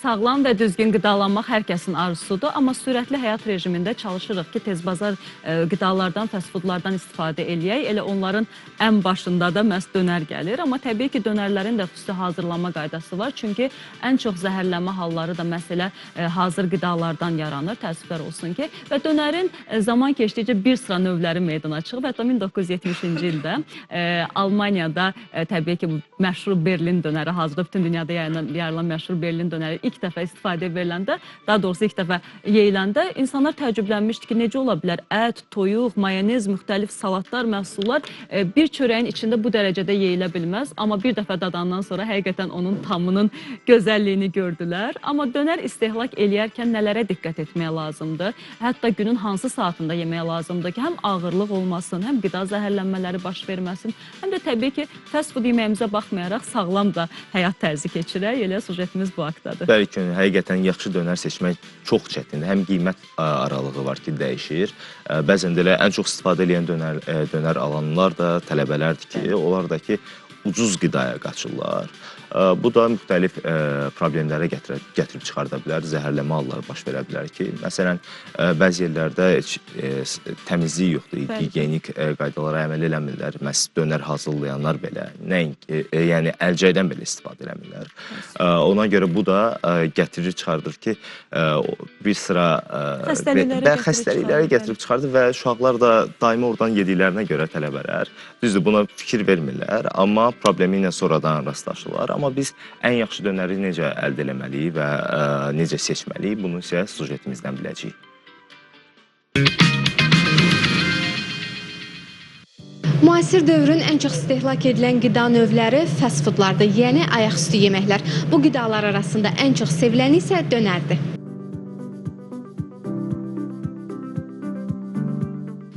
Sağlam və düzgün qidalanmaq hər kəsin arzusudur, amma sürətli həyat rejimində çalışırıq ki, tez bazar qidalardan, fast foodlardan istifadə eləyək. Elə onların ən başında da məhz dönər gəlir. Amma təbii ki, dönərlərin də xüsusi hazırlanma qaydası var. Çünki ən çox zəhərlənmə halları da məhz elə hazır qidalardan yaranır, təəssüflər olsun ki. Və dönərin zaman keçdikcə bir sıra növləri meydana çıxıb. Hətta 1970-ci ildə Almaniyada təbii ki, bu məşhur Berlin dönəri hazırda bütün dünyada yayılan məşhur Berlin dönəri ilk dəfə istifadəyə veriləndə, daha doğrusu ilk dəfə yeyiləndə insanlar təəccüblənmişdi ki, necə ola bilər? Ət, toyuq, mayonez, müxtəlif salatlar, məhsullar bir çörəyin içində bu dərəcədə yeyilə bilməz. Amma bir dəfə dadandan sonra həqiqətən onun tamının gözəlliyini gördülər. Amma dönər istehlak eləyərkən nələrə diqqət etməyə lazımdır? Hətta günün hansı saatında yeməyə lazımdır ki, həm ağırlıq olmasın, həm qida zəhərlənmələri baş verməsin, həm də təbii ki, fast food yeməyimizə baxmayaraq sağlam da həyat tərzi keçirək. Elə sujetimiz bu haqdadır. Bəli, həqiqətən yaxşı dönər seçmək çox çətindir. Həm qiymət aralığı var ki, dəyişir. Bəzən də elə ən çox istifadə edən dönər alanlar da tələbələrdir ki, onlar da ki, ucuz qidaya qaçırlar. Bu da müxtəlif problemlərə gətirib çıxarda bilər, zəhərlənmə halları baş verə bilər ki, məsələn, bəzi yerlərdə heç təmizlik yoxdur, gigiyenik qaydalara əməl eləmirlər, məhz dönər hazırlayanlar belə, nəinki, yəni əlcəkdən belə istifadə eləmirlər. Ona görə bu da gətirir, çıxardır ki, bir sıra xəstəliklərə gətirib çıxardır və uşaqlar da daimi oradan yediklərinə görə tələbələr, düzdür, buna fikir vermirlər, amma problemi ilə sonradan rastlaşırlar. Amma biz ən yaxşı dönəri necə əldə eləməliyik və necə seçməliyik, bunu isə sujetimizdən biləcəyik. Müasir dövrün ən çox istehlak edilən qida növləri fast foodlardır, yəni ayaqüstü yeməklər. Bu qidalar arasında ən çox seviləni isə dönərdir.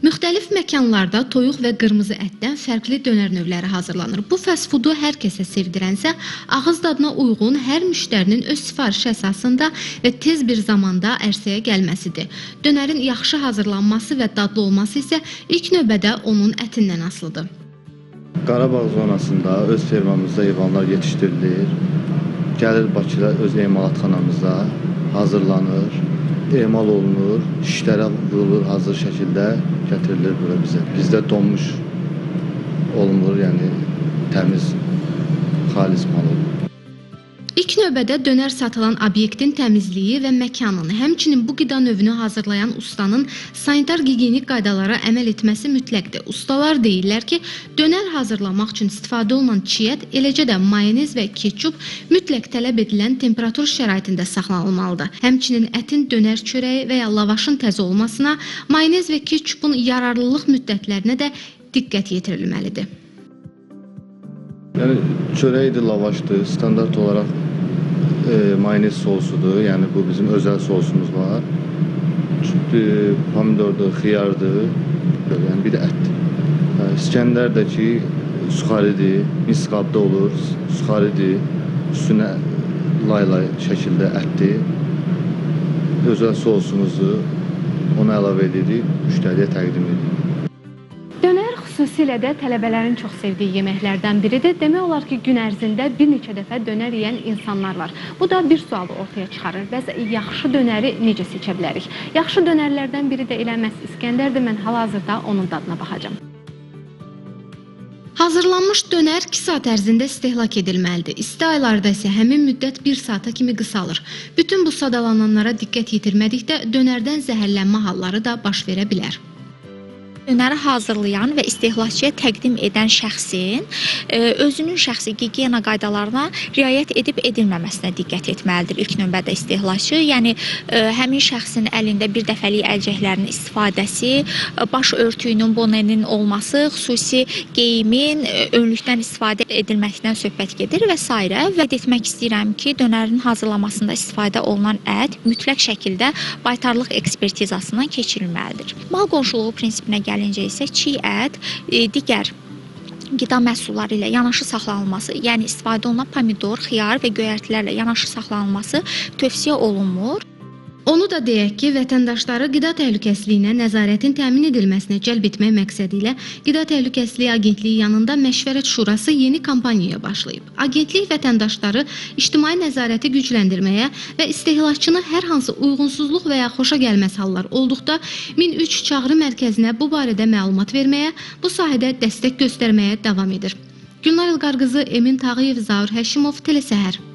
Müxtəlif məkanlarda toyuq və qırmızı ətdən fərqli dönər növləri hazırlanır. Bu fast foodu hər kəsə sevdirənsə, ağız dadına uyğun hər müştərinin öz sifarişi əsasında və tez bir zamanda ərsəyə gəlməsidir. Dönərin yaxşı hazırlanması və dadlı olması isə ilk növbədə onun ətindən asılıdır. Qarabağ zonasında öz fermamızda heyvanlar yetişdirilir. Gəlir Bakıda öz emalatxanamızda hazırlanır, emal olunur, şişlərə vurulur, hazır şəkildə gətirilir bura bizə. Bizdə donmuş olmur, yəni təmiz, xalis mal olur. İlk növbədə dönər satılan obyektin təmizliyi və məkanın, həmçinin bu qida növünü hazırlayan ustanın sanitar gigiyenik qaydalara əməl etməsi mütləqdir. Ustalar deyirlər ki, dönər hazırlamaq üçün istifadə olunan çiğ ət, eləcə də mayonez və ketçup mütləq tələb edilən temperatur şəraitində saxlanılmalıdır. Həmçinin ətin dönər çörəyi və ya lavaşın təzə olmasına, mayonez və ketçupun yararlılıq müddətlərinə də diqqət yetirilməlidir. Yəni çörəkdir, lavaşdır, standart olaraq mayonez sosudur, yəni bu bizim özəl sosumuz var. Pomidordur, xiyardır, yəni bir də ətdir. İskəndər də ki, suxaridir, mis qabda olur, suxaridir, üstünə lay-lay şəkildə ətdir. Özəl sosumuzu ona əlavə edirik, müştəriyə təqdim edirik. Dönər xüsusilə də tələbələrin çox sevdiyi yeməklərdən biridir. Demək olar ki, gün ərzində bir neçə dəfə dönər yeyən insanlar var. Bu da bir sualı ortaya çıxarır. Bəs yaxşı dönəri necə seçə bilərik? Yaxşı dönərlərdən biri də elə məhz İskəndərdir. Mən hal-hazırda onun dadına baxacağam. Hazırlanmış dönər 2 saat ərzində istehlak edilməlidir. İsti aylarda isə həmin müddət 1 saata kimi qısalır. Bütün bu sadalananlara diqqət yetirmədikdə dönərdən zəhərlənmə halları da baş verə bilər. Dönəri hazırlayan və istehlakçıya təqdim edən şəxsin özünün şəxsi gigiyena qaydalarına riayət edib edilməməsinə diqqət etməlidir ilk növbədə istehlakçı. Yəni həmin şəxsin əlində bir dəfəlik əlcəklərinin istifadəsi, baş örtüyünün, bonenin olması, xüsusi geyimin, önlükdən istifadə edilməsindən söhbət gedir və s. Və etmək istəyirəm ki, dönərin hazırlamasında istifadə olunan ət mütləq şəkildə baytarlıq ekspertizasından keçirilməlidir. Mal qonşuluğu prinsipinə gəlincə isə çiğ ət digər qida məhsulları ilə yanaşı saxlanılması, yəni istifadə olunan pomidor, xiyar və göyərtilərlə yanaşı saxlanılması tövsiyə olunmur. Onu da deyək ki, vətəndaşları qida təhlükəsizliyinə nəzarətin təmin edilməsinə cəlb etmək məqsədi ilə Qida Təhlükəsizliyi Agentliyi yanında Məşvərət Şurası yeni kampaniyaya başlayıb. Agentlik vətəndaşları ictimai nəzarəti gücləndirməyə və istehlakçını hər hansı uyğunsuzluq və ya xoşagəlməz hallar olduqda 1003 çağrı mərkəzinə bu barədə məlumat verməyə, bu sahədə dəstək göstərməyə davam edir. Gülnar İlqar qızı, Emin Tağıyev, Zaur Həşimov, Telesəhər.